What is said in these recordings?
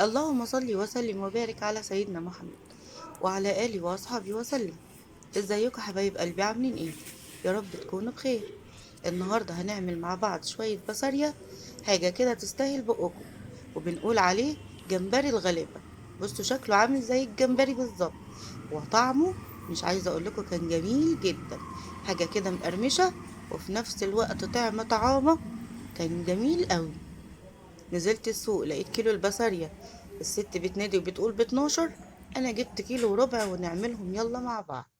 اللهم صل وسلم وبارك على سيدنا محمد وعلى آله وأصحابه وسلم. ازيكم حبايب قلبي، عاملين ايه؟ يا رب تكونوا بخير. النهارده هنعمل مع بعض شوية بسارية، حاجة كده تستاهل بقكم، وبنقول عليه جمبري الغلابة. بصوا شكله عامل زي الجمبري بالظبط، وطعمه مش عايزة اقول لكم كان جميل جدا، حاجة كده مقرمشة وفي نفس الوقت طعم طعامة، كان جميل قوي. نزلت السوق لقيت كيلو البسارية الست بتنادي وبتقول ب12، انا جبت كيلو وربع ونعملهم يلا مع بعض.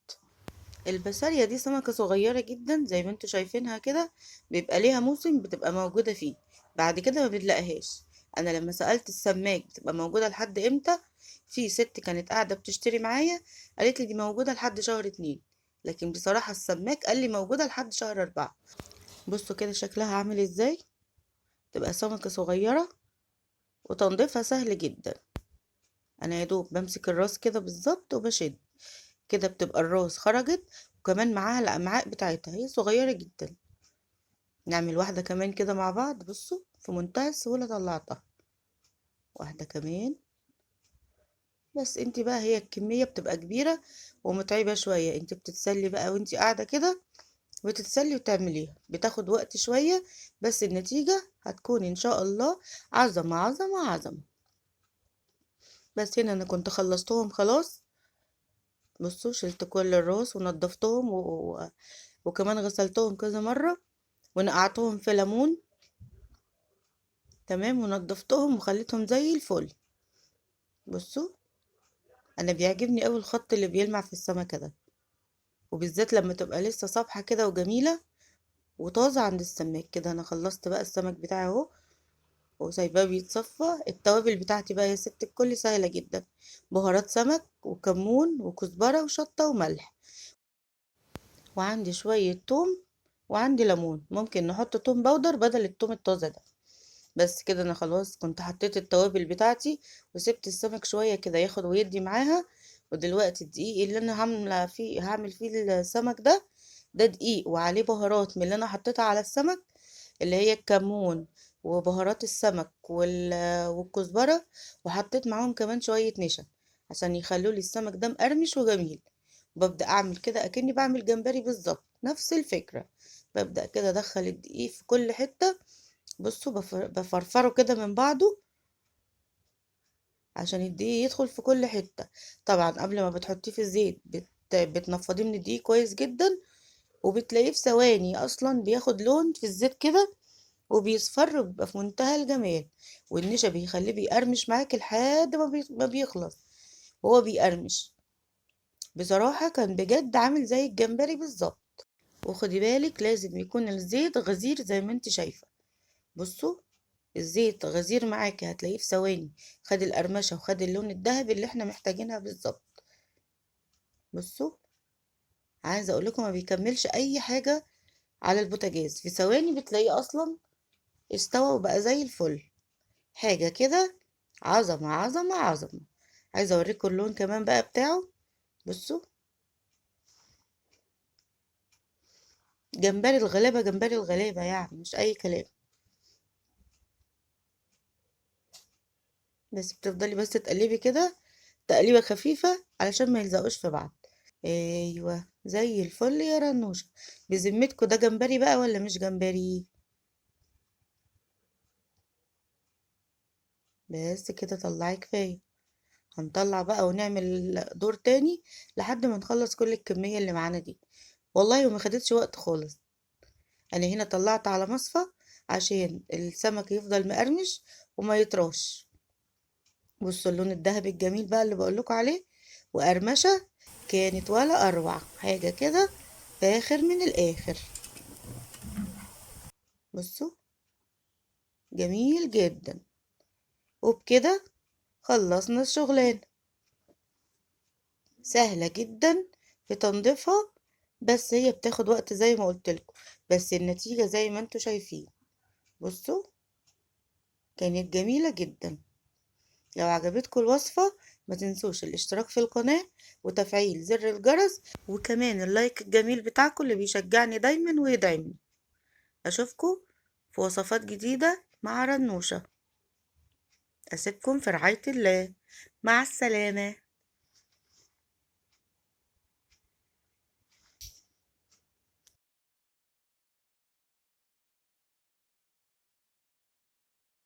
البسارية دي سمكة صغيرة جدا زي ما انتوا شايفينها كده، بيبقى ليها موسم بتبقى موجودة فيه، بعد كده ما بنلاقيهاش. انا لما سألت السماك بتبقى موجودة لحد امتى، في ست كانت قاعدة بتشتري معايا قالت لي دي موجودة لحد شهر 2، لكن بصراحة السماك قال لي موجودة لحد شهر 4. بصوا كده شكلها عامل ازاي، تبقى سمكة صغيرة وتنظيفها سهل جدا. انا يا دوب بمسك الراس كده بالظبط وبشد كده، بتبقى الراس خرجت وكمان معاها الامعاء بتاعتها، هي صغيرة جدا. نعمل واحدة كمان كده مع بعض. بصوا في منتهى السهولة طلعتها، واحدة كمان. بس انت بقى هي الكمية بتبقى كبيرة ومتعبة شوية، انت بتتسلي بقى وانت قاعدة كده بتتسلي وتعمليها، بتاخد وقت شوية بس النتيجة هتكون ان شاء الله عظمة عظمة عظمة. بس هنا انا كنت خلصتهم خلاص. بصوا شلت كل الراس ونضفتهم وكمان غسلتهم كذا مرة ونقعتهم في ليمون، تمام، ونضفتهم وخليتهم زي الفل. بصوا انا بيعجبني قوي الخط اللي بيلمع في السمكة ده، وبالذات لما تبقى لسه صبحة كده وجميلة وطازة عند السماك كده. انا خلصت بقى السمك بتاعي اهو وسايباه بيتصفى. التوابل بتاعتي بقى يا ست الكل سهلة جدا، بهارات سمك وكمون وكزبرة وشطة وملح، وعندي شوية توم وعندي ليمون، ممكن نحط توم powder بدل التوم الطازة ده. بس كده انا خلاص كنت حطيت التوابل بتاعتي وسبت السمك شوية كده ياخد ويدي معاها. ودلوقتي الدقيق اللي انا هعمل فيه السمك ده، ده دقيق وعليه بهارات من اللي انا حطيتها على السمك، اللي هي الكمون وبهارات السمك والكزبرة، وحطيت معاهم كمان شوية نشا عشان يخلوا لي السمك ده مقرمش وجميل. ببدأ اعمل كده اكني بعمل جمبري بالظبط، نفس الفكرة. ببدأ كده ادخل الدقيق في كل حتة. بصوا بفرفره كده من بعضه عشان الدقيق يدخل في كل حتة. طبعا قبل ما بتحطيه في الزيت بتنفضيه من الدقيق كويس جدا، وبتلاقيه في ثواني اصلا بياخد لون في الزيت كده وبيصفر وبيبقى في منتهى الجمال. والنشا بيخليه بيقرمش معاك لحد ما بيخلص وهو بيقرمش. بصراحة كان بجد عامل زي الجمبري بالظبط. وخدي بالك لازم يكون الزيت غزير زي ما انت شايفة. بصوا الزيت غزير معاكي، هتلاقيه في ثواني خد القرمشة وخد اللون الذهبي اللي احنا محتاجينها بالظبط. بصوا عايزة اقول لكم ما بيكملش اي حاجة على البوتاجاز، في ثواني بتلاقيه اصلا استوى وبقى زي الفل، حاجة كده عظمة عظمة عظمة. عايزة اوريكم اللون كمان بقى بتاعه. بصوا جمبري الغلابة، جمبري الغلابة يعني مش اي كلام. بس بتفضلي بس تقلبي كده تقليبة خفيفة علشان ما يلزقوش في بعض. ايوه زي الفل يا رنوشة. بذمتكم ده جمبري بقى ولا مش جمبري؟ بس كده طلعي كفاية. هنطلع بقى ونعمل دور تاني لحد ما نخلص كل الكمية اللي معانا دي. والله وما خدتش وقت خالص. انا هنا طلعت على مصفى عشان السمك يفضل مقرمش وما يطراش. بصوا اللون الذهبي الجميل بقى اللي بقولكوا عليه، وقرمشة كانت ولا اروع، حاجة كده فاخر من الاخر. بصوا جميل جدا. وبكده خلصنا الشغلانة، سهلة جدا في تنظيفها، بس هي بتاخد وقت زي ما قلت لكم، بس النتيجة زي ما انتوا شايفين. بصوا كانت جميلة جدا. لو عجبتكم الوصفة ما تنسوش الاشتراك في القناة وتفعيل زر الجرس، وكمان اللايك الجميل بتاعكم اللي بيشجعني دايما ويدعمني. اشوفكم في وصفات جديدة مع رنوشة. أسيبكم في رعاية الله، مع السلامة.